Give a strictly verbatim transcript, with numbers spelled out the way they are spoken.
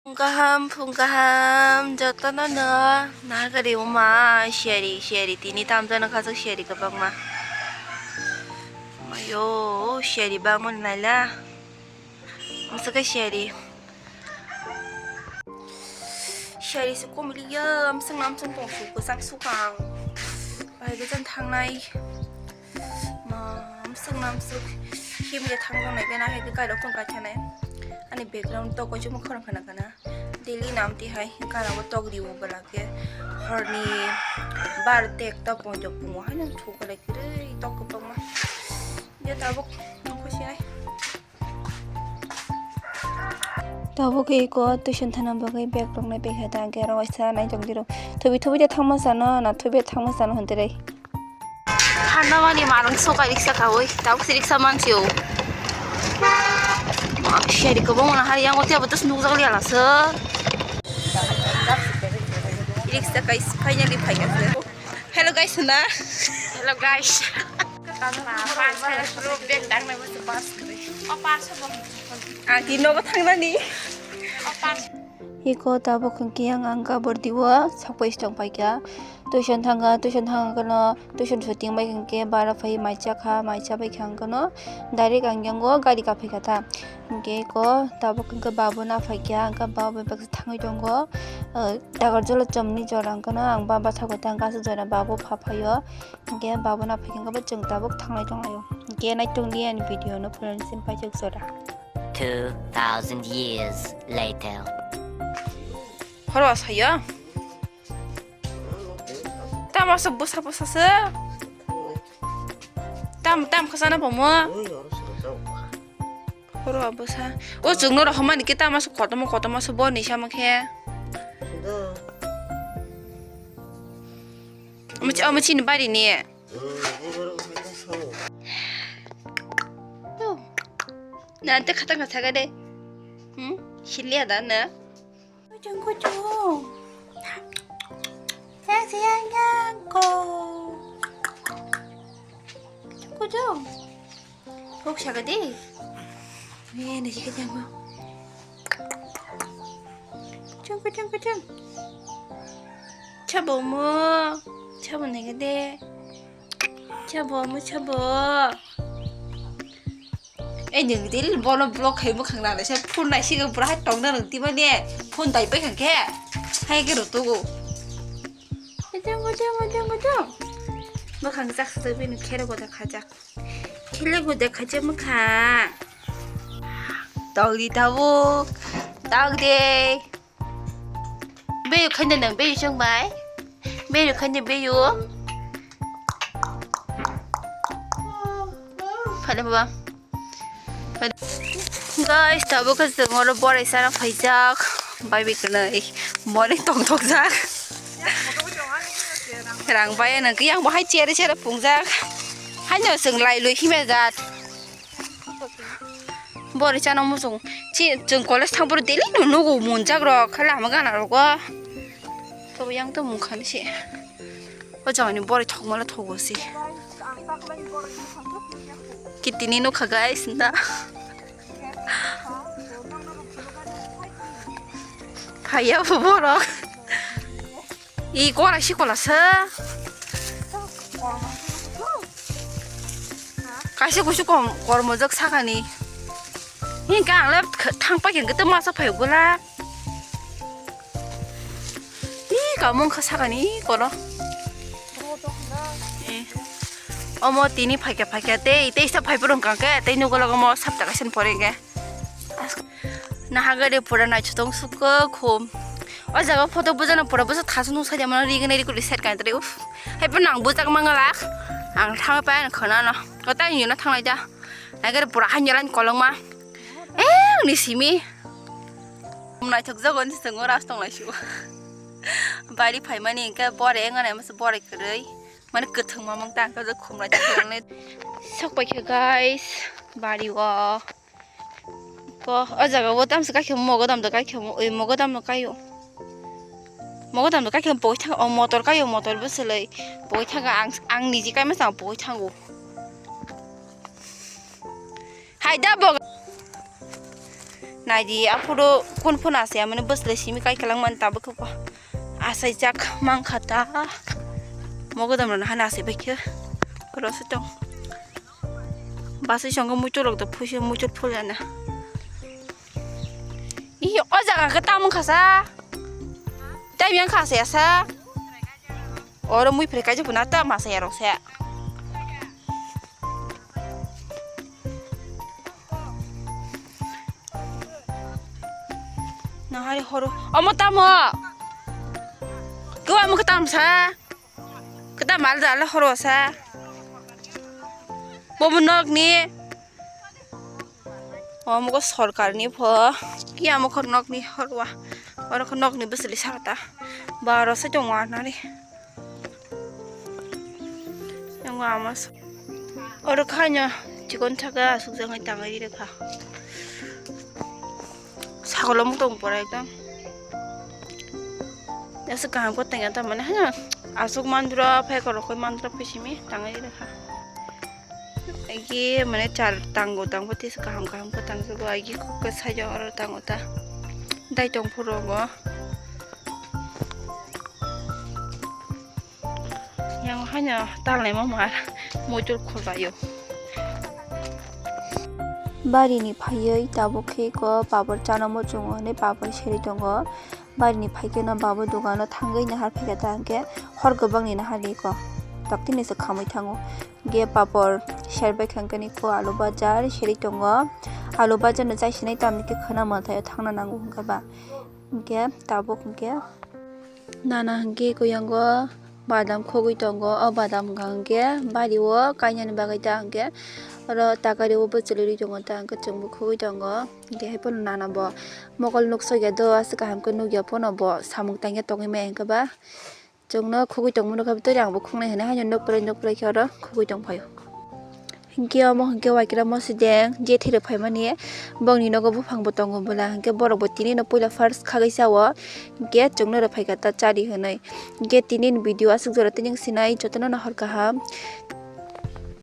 Phung kaham, phung kaham, jotono no nagari uma seri, seri tini tamjano khasuk seri kwbangma. Ayo, seri bangmani naila. Masuk ke seri. Seri se komiliya, amsung namsung tong su, kwchang sukang. Bai gojan thangnai. Ma, amsung namsung. Himya thangdong nai bena hai ke kairok tong kaithane. Ani background to kochuma khorang khana kana. Daily namti hai, kana bo tok riwo bwla khe. Horni bar te ekta ponjo pungo hai nang thuk lai kwrwi tok kwbangma. Je tabuk nang khusi nai. Tabuk khe iko tuition thana bagwi bag rok nai pekha ta, hwnkhe aro waisa nai tong di rok. Thubi thubi de thangma sano, na thubi thangma sano hwn tere. Thanda mani marang soka riksa kawi, tabuk si riksa mansi o. Seri kwbangma hari yang ote abatas nukjak liya lasa. Riksa kai finally phaikha se. Hello guys, na. Hello guys. Ang di nogo thangnani. Iko tabuk hwnkhe ang, ang kabar diwa sakpai stong paikha. Tuition thangkha, tuition thangkha no, tuition suting bai hwnkhe bara phai maicha kha, maicha bai kha hwnkhe no direct ang yango gari kaphai kha ta. Hwnkhe iko tabuk hwnkhe babu na phaikha, hwnkhe babu bai baksa thangwi tongo. Dagar jolo chomni jora hwnkhe no ang ba bwskango tang kaisa jora babu pha phaio. Hwnkhe babu na phaikha hwnkhe bo chwng tabuk thanglai tonglaio. Hwnkhe naitongdi ani video no phunuknwi simi paithak jora. Two thousand years later. Horo sayo. Tamo se bwsa bwsa se. Tam tam khasana bomo. Horo bwsa. O chwngno rohormani khe tamo se kotorma kotorma se boni sama khe. Omo chini bari ni. Nante khatang khatang de. Hmm? Hilia da na. Kuchung kuchung. Yang siang ko. Kuchung kuchung. Kok saga de. Ni ni sih kejang ko. Kuchung kuchung kuchung. Chabo mo. Chabo nega de. Chabo mo chabo. Eh, nwng dil bono block khai mwkhang nang se phone nai sigo pura hai tongna nwng tibani phone dai pai khang khe hai khe rw tugo. Ajang ajang ajang ajang. Mwkhang jak sa bini khere goda khajak. Khere goda khajak mwkhang. Togdi tabuk. Togdi. Beyo khaina nang beyo chwng bai. Beyo khaina beyo. Phale baba. Guys, tabuk khe chwng oro borai chana phaijak. Bai bai kwnwi. Mole tong tokjak. Rang bai nang khe yang bo hai chere chere pungjak. Haino chwng lai lui himya jat. Bori chana muchung. Chi chwng college thang phuru daily no nugo munjak rok, khala hama gana rogo. Tobo yang to mungkha ni se. O jagani bori thokmala thogo se. Kitini nukha guys, na. Phaiya bo borok. I kora si kola sa. Kaisa kusu kom kormo jak sakani. Hingke ang le thang pai hingke tei masa phai gula. I kamung kha sakani koro. Eh. Omo tini phaikya phaikya tei tei sa phai purung kangke tei nugo logo mo sapta kaisa ni pore hingke. Nahagari pura naithok sukha khum. O jaga photo bujana pura bwsa thasu nung sadia mano ri gwnai ri kuli set kainwi twi. Uff. Hai phano ang bujak mangalak. Ang thangwi pai ang khwnano. O tai nino thanglai da. Nahagari pura hanya line kolokma. Eh, ni simi. Naithok jago ni swngo ras tong lai su. Bari phaimani hingke bore wngana masa bore kwrwi. Mane kwthwng mamang ta hingke khum lai thanglai. Sok pai khe guys. Bari o. Ko, o jaga o tamsa kaikhe mogodam do kaikhe mo, oi mogodam no kaio. Mogodam do kaikhe pogoi thang, o motor kaio, motor bwswlwi pogoi thang ang, ang niji kaima chang pogoi thango. Hai da bo. Naidi aphuru kun phano asai amani bwsle simi kai kalang man tabuk khe bo. Asai jak mang kha ta. Mogodom rwna hana asai bai khe. Oro se tong. Basai songo muitu rok do phuisi muitu phul jana. Ih, o jaga khe tamo kha sa. Tei yang kha sa ya sa. Oro mui phre kai jepuna ta masa ya rok se. Nahari horo. Omo tamo. Ko amo khe tam sa. Khe tam mal dala horo sa. Bobo nok ni. Omo ko sorkar ni pho. Ki amo kho nok ni horwa. Oro kho nok ni bwsli sa ta. Baro se tong wa nari. Yang ama s-, oro khaina chikon thaka asuk jangai tangai rikha. Sagolo mung tong pora ekdom. Asuk kaham ko tengya ta mane ha. Asuk mandura phai korokoi mandura phisimi tangai rikha. Agi mane char tango tango tis kaham kaham ko tangjago agi kok sai oro tango ta. Dai tong phuru go. Yang haino talnai ma mar muitul khulaio. Bari ni phaiwi tabuk khe ko papor chana muchungo hinwi papor seri tongo. Bari ni phai khe no babo dogano thangwi nahar phaikha ta hwnkhe hor kwbang ni nahar ri ko. Taktini se khamwi thango. Ge papor serbai kha hwnkhe ni ko alu bajar seri tongo. Alu bajar no chai sinai tamni khe khwna mwtai o thangna nango hwnkha ba. Hwnkhe tabuk hwnkhe nana hwnkhe kuyango badam khogwi tongo. O badam wngkha hwnkhe bari o kainani bagwi ta hwnkhe oro takari o bwchwlwi ri tongo ta hwnkhe chwngbo khogwi tongo. Hwnkhe hai phano nana bo mokol nuk sokya do aswk kaham khe nukya phano bo samung tangya tongwi maya hwnkhe ba chwngno khogwi tongmano khe tori ang bo khungnai hwnwi haino nuk prai nuk prai khe oro khogwi tongphaio. Hinkhe omo hinkhe waikra mosideng je thero phaimani bongni nogo buphang bo tongo bwla hinkhe borok bo tini no puila first khagwi chao hinkhe chwngno rw phaikha ta chari hwnwi hinkhe tini ni video aswk jora tini wng sinai jotono no hor kaham.